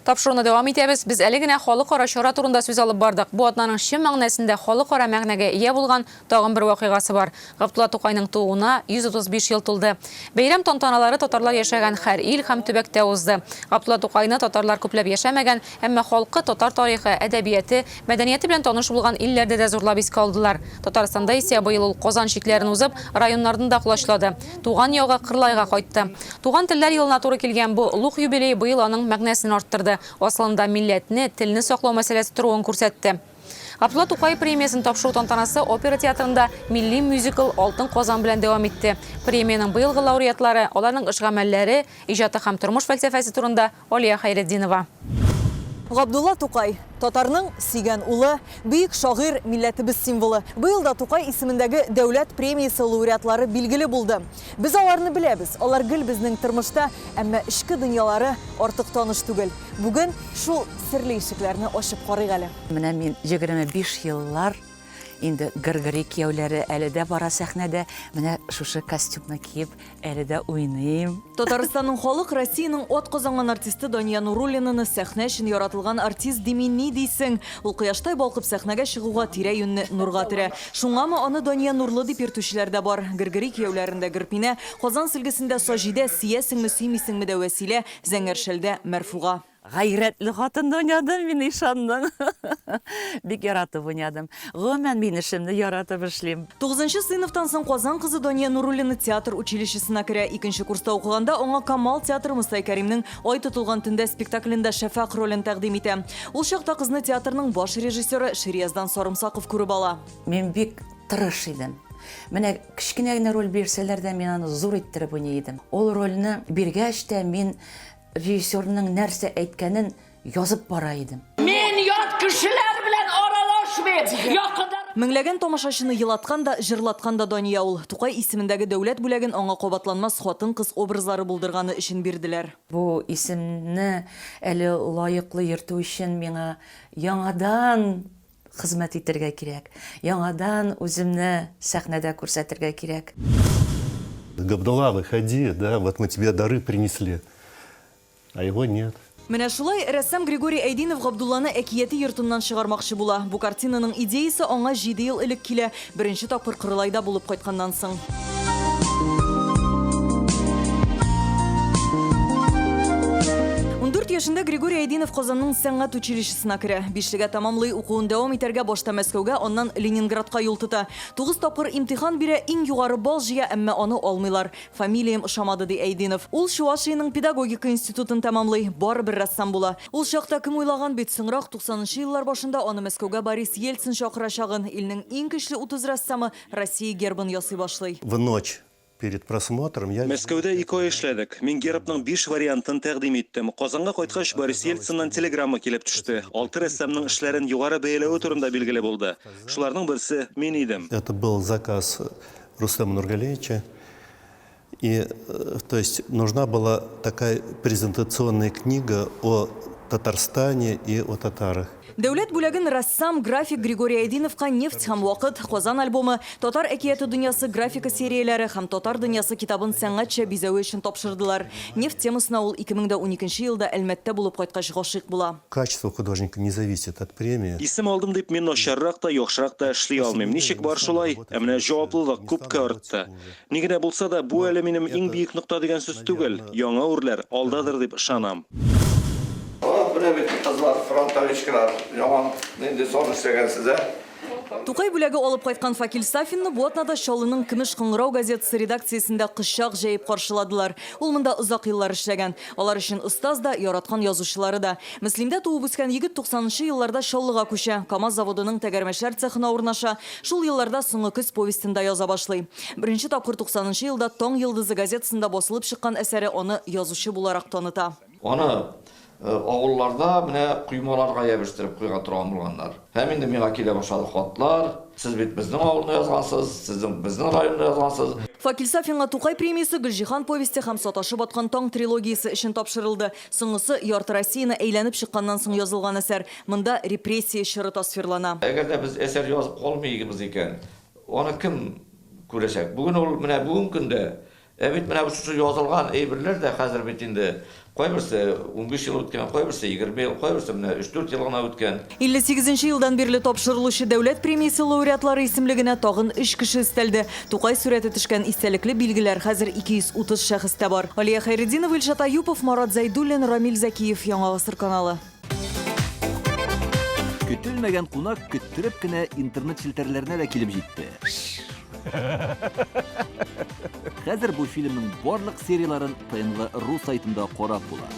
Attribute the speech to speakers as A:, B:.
A: Тапшыруны дәвам итәбез. Без әле генә халыкара чара турында сүз алып бардык. Бу атнаның чын мәгънәсендә халыкара мәгънәгә ия булган тагын бер вакыйгасы бар. Габдулла Тукайның тууына 135 ел тулды. Бәйрәм тантаналары татарлар яшәгән һәр ил һәм төбәктә узды. Габдулла Тукайны татарлар күпләп яшәмәгән, әмма халкы татар тарихы, әдәбияте, мәдәнияте белән таныш булган илләрдә дә зурлап искә алдылар. Татарстанда исә быел ул Казан чикләрен узып, районнарны да колачлады. Туган ягы Кырлайга кайтты. Туган телләр елына туры килгән бу олуг юбилей быел аның мәгънәсен арттырды, асылында милләтне, телне саклау мәсьәләсе торуын күрсәтте. Габдулла Тукай премиясен тапшыру тантанасы опера театрында милли мюзикл Алтын Казан белән дәвам итте. Премиянең быелгы лауреатлары, аларның эш-гамәлләре, иҗаты һәм тормыш фәлсәфәсе турында Алия Хәйретдинова.
B: Габдулла Тукай, татарның сөйгән улы, бөек шагыйрь, милләтебез символы. Быел да Тукай исемендәге дәүләт премиясе лауреатлары билгеле булды. Без аларны беләбез, алар гел безнең тормышта, әмма эчке дөньялары артык таныш түгел. Бүген шул серле ишекләрне ачып карыйк әле.
C: Менә мин 25 еллар инде Гыргыри кияүләре әле дә бара сәхнәдә. Менә шушы костюмны киеп әле дә уйныйм.
B: Татарстанның халык, Россиянең атказанган артисты Дания Нуруллинаны сәхнә өчен яратылган артист дими ни дисең? Ул кояштай балкып сәхнәгә чыгуга тирә-юньне нурга төрә. Шуңамы аны Дания Нурлы дип йөртүчеләр дә бар. Гыргыри кияүләрендә Гырпинә, Казан сөлгесендә Саҗидә, Сөясеңме, сөймисеңме дә Вәсилә, Зәңгәр шәлдә Мәрфуга.
C: Гайрәтле хатын уйнадым мин ишанның. Бик яратып уйнадым. Гомумән, мин эшемне яратып эшлим.
B: Тугызынчы сыйныфтан соң Казан кызы Дания Нуруллина театр училищесына керә. Икенче курста укыганда аңа Камал театры Мостай Кәримнең Ай тотылган төндә спектаклендә Шәфәкъ ролен тәкъдим итә. Ул чакта кызны театрның баш режиссеры Ширияздан Сарымсаков күреп ала.
C: Мин бик тырыш идем. Менә кечкенә генә роль бирсәләр дә, мин аны зур иттереп уйный идем. Ул рольне биргәч тә, мин Режиссерның нәрсә әйткәнен язып бара идем.
D: Мин ят кешеләр белән аралашмыйм, якыннарым.
B: Меңләгән тамашачыны елаткан да, җырлаткан да Дания ул. Тукай исемендәге дәүләт бүләген аңа кабатланмас хатын-кыз образлары булдырганы өчен бирделәр.
C: Бу исемне әле лаеклы йөртү өчен миңа яңадан Хезмәт итәргә кирәк. Яңадан үземне сәхнәдә күрсәтергә кирәк.
E: Габдулла, выходи, да, вот мы тебе дары принесли, а его нет.
B: Менә шулай рәссам Григорий Әйдинов Габдулланы әкияти йортыннан чыгармакчы була. Бу картинаның идеясе аңа җиде ел элек килә, беренче тапкыр Кырлайда булып кайтканнан соң. 14 яшендә Григорий Айдинов Казанның сәнгать училищесына керә. Бишлегә тәмамлый, укуын дәвам итәргә башта Мәскәүгә, аннан Ленинградка юл тота. Тугыз тапкыр имтихан бирә, иң югары балл җыя, әмма аны алмыйлар. Фамилиям ошамады, ди Айдинов. Ул Чуашиянең педагогика институтын тәмамлый, барыбер рәссам була. Ул чакта кем уйлаган бит, соңрак, туксанынчы еллар башында аны Мәскәүгә Борис Ельцин чакырачагын, илнең иң көчле 30 рәссамы Россия гербын ясый башлый.
E: В ночь перед просмотром я.
F: Мәскәүдә ике ай эшләдек. Мин гербның биш вариантын тәкъдим иттем. Казанга кайткач, Борис Ельциннан телеграмма килеп төште. Алты рәссамның эшләрен югары бәяләве турында билгеле булды. Шуларның берсе мин идем.
E: Это был заказ Рустема Нургалиевича. И, то есть, нужна была такая презентационная книга о Татарстане и о татарах.
B: Дәүләт бүләген рәссам, график Григорий Айдиновка Нефть һәм вакыт, Казан альбомы, Татар әкияте дөньясы графика серияләре һәм Татар дөньясы китабын сәнгатьчә бизәве өчен тапшырдылар. Нефть темасына ул 2012 елда Әлмәттә булып кайткач гашыйк була.
E: Качество художника не зависит от премии.
F: Исем алдым дип мин начаррак та, яхшырак та эшли алмыйм. Ничек бар шулай, ә менә җаваплылык күпкә артты. Ни генә булса да, бу әле минем иң биек нокта дигән сүз түгел, яңа үрләр алдадыр дип ышанам.
G: О, менә бит, кызлар, фронтовичкалар, яман нинди сон эшләгәнсез, ә?
B: Тукай бүләге алып кайткан Факил Сафинны бу атнада Чаллының Көмеш кыңгырау газетасы редакциясендә кочак җәеп каршыладылар. Ул монда озак еллар эшләгән. Алар өчен остаз да, яраткан язучылары да. Мөслимдә туып үскән егет туксанынчы елларда Чаллыга күчә, КАМАЗ заводының тәгәрмәчләр цехына урнаша. Шул елларда Соңгы көз повестен да яза башлый. Беренче тапкыр туксанынчы елда Таң йолдызы газетасында басылып чыккан әсәре аны язучы буларак таныта.
G: Аны авылларда менә коймаларга ябештереп куйга торган булганнар. Һәм инде миңа килә башлады хатлар, Сез бит безнең авылны язгансыз, сезнең безнең районны язгансыз.
B: Факил Сафинга Тукай премиясе Гөлҗиһан повесте һәм Саташып аткан таң трилогиясе өчен тапшырылды. Соңгысы, ярты Россияне әйләнеп чыкканнан соң язылган әсәр. Монда репрессия чоры тасвирлана.
G: Әгәр дә без әсәр язып калмыйбыз икән, аны кем күрәчәк? Бүген ул, менә бүгенге көндә. Ә бит менә шушы язылган әйберләр дә хәзер бит инде кайберсе 15 ел үткән, кайберсе 20 ел, кайберсе менә 3-4 ел гына үткән.
B: 58 нче елдан бирле тапшырылучы Дәүләт премиясе лауреатлары исемлегенә тагын өч кеше өстәлде. Тукай сурәте төшкән истәлекле билгеләр хәзер 230 шәхестә бар. Алия Хәйретдинова, Илшат Аюпов, Марат Зәйдуллин, Рамил Зәкиев, Яңа гасыр каналы.
H: Көтелмәгән кунак көттереп кенә интернет челтәрләренә дә килеп җитте. Хәзер бу фильмның барлык серияләрен ТНВ ру сайтында карап була.